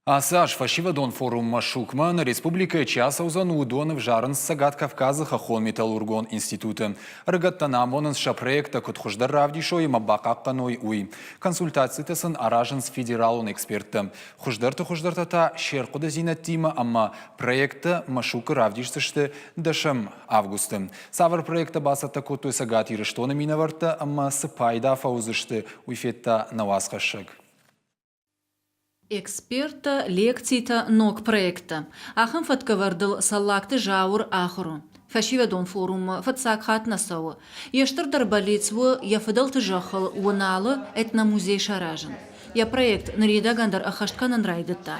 Ацы аз фӕсивӕдон форум Машукмӕ нӕ республикӕйы чи ацӕудзӕн, уыдон ӕвзарынц Цӕгат Кавказы хӕххон-металлургон институты. Ӕрыгӕттӕн амонынц сӕ проекттӕ куыд хуыздӕр равдисой ӕмӕ бахъахъхъӕной, уый. Консультацитӕ сын аразынц федералон эксперттӕ. Хуыздӕрты хуыздӕртӕ та се рхъуыдыдзинӕдтимӕ ӕмӕ проекттӕ Машукы равдисдзысты дӕсӕм августы. Цавӕр проекттӕ бацӕттӕ кодтой Цӕгат Ирыстоны минӕвӕрттӕ ӕмӕ цы пайда фӕуыдзысты, уый федта нӕ уацхӕссӕг. Эксперттӕ, лекцитӕ, ног проекттӕ. Ахӕм фӕткӕвӕрдыл Цӕллагты Зауыр ахуыр у. Фӕсивӕдон форуммӕ фыццаг хатт нӕ цӕуы. Йе стырдӕр бӕллиц у йӕ фыдӕлты зӕххыл Уыналы этномузей саразын. Йӕ проект ныридӕгӕн дӕр ӕххӕст кӕнын райдыдта.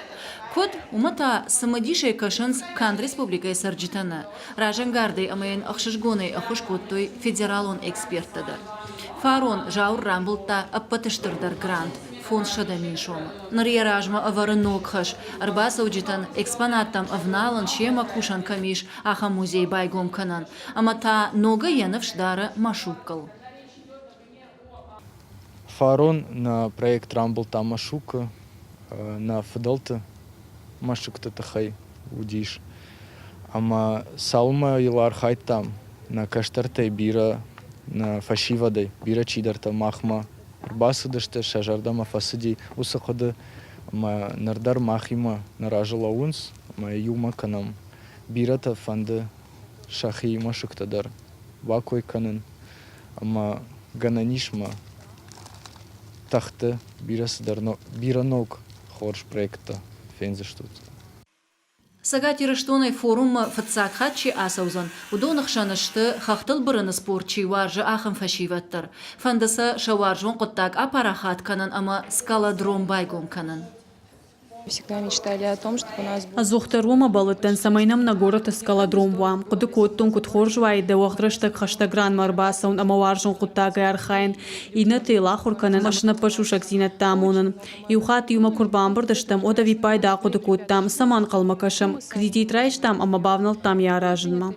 Куыд, уымӕ та цымыдисӕй кӕсынц канд республикӕйы цӕрджытӕ нӕ. Разӕнгардӕй ӕмӕ йын ӕхсызгонӕй ӕххуыс кодтой федералон эксперттӕ дӕр. Фарон Зауыр рамбылдта ӕппӕты стырдӕр грант 500 000 сомы. Ныр йӕ размӕ ӕвӕры ног хӕс, ӕрбацӕуджытӕн экспонаттӕм ӕвналын, семӕ кусӕн кӕм ис, ахӕм музей байгом кӕнӕн. Ӕмӕ та ногӕй йӕ ныфс дары Машуккыл. Фарон нӕ проект рамбылдта Машукы, нӕ фыдӕлты мӕсыгты тыххӕй уыдис. Ӕмӕ цалынмӕ йыл архайдтам, нӕ кӕстӕртӕй бирӕ, нӕ фӕсивӕдӕй бирӕ чидӕртӕ махмӕ ӕрбацыдысты, сӕ зӕрдӕмӕ фӕцыди уыцы хъуыды, ӕмӕ ныр дӕр махимӕ нӕ разы лӕууынц ӕмӕ иумӕ кӕнӕм. Бирӕтӕ фӕнды сӕхи мӕсыгтӕ дӕр бакой кӕнын ӕмӕ гӕнӕн ис мӕ тӕхты бирӕ цыдӕр бирӕ ног хорз проекттӕ фендзыстут. Цӕгат Ирыстонӕй форуммӕ фыццаг хатт чи ацӕудзӕн, уыдоны хсӕн сты, хӕхтыл бырыны спорт чи уарзы, ахӕм фӕсивӕд дӕр. Фӕнды сӕ сӕ уарзон хъуыддаг апарахат кӕнын ӕмӕ скалодром байгом кӕнын. Ӕдзухдӕр уымӕ бӕллыдтӕн, цӕмӕй нӕм нӕ горӕты скалодром уа. Хъуыды кодтон, куыд хорз уаид дӕ уӕгъд рӕстӕг хӕстӕг ранмӕ ӕрбацӕуын ӕмӕ уарзон хъуыддагӕй архайын, иннӕты йыл ахуыр кӕнын ӕмӕ сын ӕппӕт сусӕгдзинӕдтӕ амонын. Иу хатт иумӕ куы ӕрбамбырд стӕм, уӕд ӕвиппайды ахъуыды кодтам, цӕмӕ ӕнхъӕлмӕ кӕсӕм, кредит райстам ӕмӕ бавнӕлдтам йӕ аразынмӕ.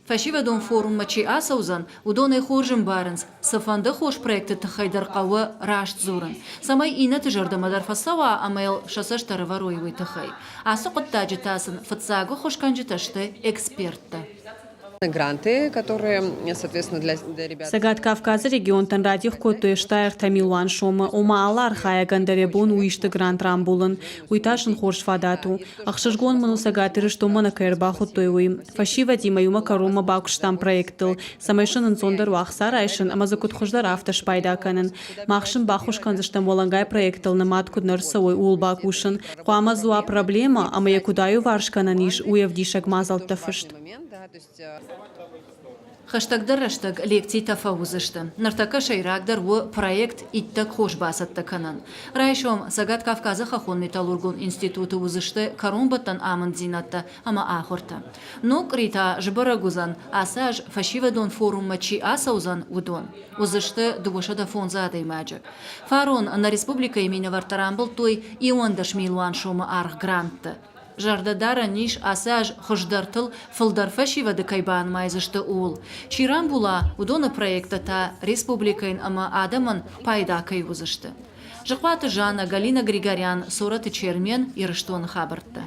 Фӕсивӕдон форуммӕ чи ацӕудзӕн, уыдон ӕй хорз ӕмбарынц, цыфӕнды хорз проекты тыххӕй дӕр хъӕуы раст дзурын, цӕмӕй иннӕты зӕрдӕмӕ дӕр фӕцӕуа ӕмӕ йыл сӕ цӕст ӕрӕвӕрой, уый тыххӕй. Ацы хъуыддаджы та сын фыццаг ӕххуысгӕнджытӕ сты эксперттӕ. Гранты, которые, соответственно, для, для ребят. Цӕгат Кавказы регионтӕн радих кодтой 63 милуан сомы, ома алы архайӕгӕн дӕр йӕ бон у исты грант рамбулын. Уый та сын хорз фадат у. Ӕхсызгон мын у Цӕгат Ирыстонмӕ нӕ кӕй ӕрбахуыдтой, уый. Фӕсивӕдимӕ иумӕ кӕронмӕ бакуыстам проектыл, цӕмӕй сын ӕнцондӕр уа ӕхца райсын ӕмӕ дзы куыд хуыздӕр, афтӕ спайда кӕнын. Мах сын баххуыс кӕндзыстӕм уӕлӕнгай проектыл нымад куыд нӕ рцӕуой, ууыл бакусын. Хъуамӕ дзы уа проблемӕ ӕмӕ йӕ куыд аиуварс кӕнӕн ис, уый ӕвдисӕг мадзӕлттӕ фыст. Хӕстӕгдӕр рӕстӕг лекцитӕ фӕуыдзысты. Ныртӕккӕ сӕйрагдӕр у проект иттӕг хорз бацӕттӕ кӕнын. Райсом Цӕгат Кавказы хӕххон-металлургон институты уыдзысты кӕронбӕттӕн амынддзинӕдтӕ ӕмӕ ахуыртӕ. Ног къуыри та сбӕрӕг уыдзӕн, ацы аз фӕсивӕдон форуммӕ чи ацӕудзӕн, уыдон. Уыдзысты 205 адӕймаджы. Фарон нӕ республикӕйы минӕвӕрттӕ рамбылдтой 11 милуан сомы аргъ грантты. Зӕрдӕдарӕн ис, ацы аз хуыздӕртыл фылдӕр фӕсивӕды кӕй банымайдзысты, ууыл. Чи рамбула, уыдоны проекттӕ та республикӕйӕн ӕмӕ адӕмӕн пайда кӕй уыдзысты. Зыхъуаты Жаннӕ, Галина Григорян, Цорӕты Чермен, Ирыстоны хабӕрттӕ.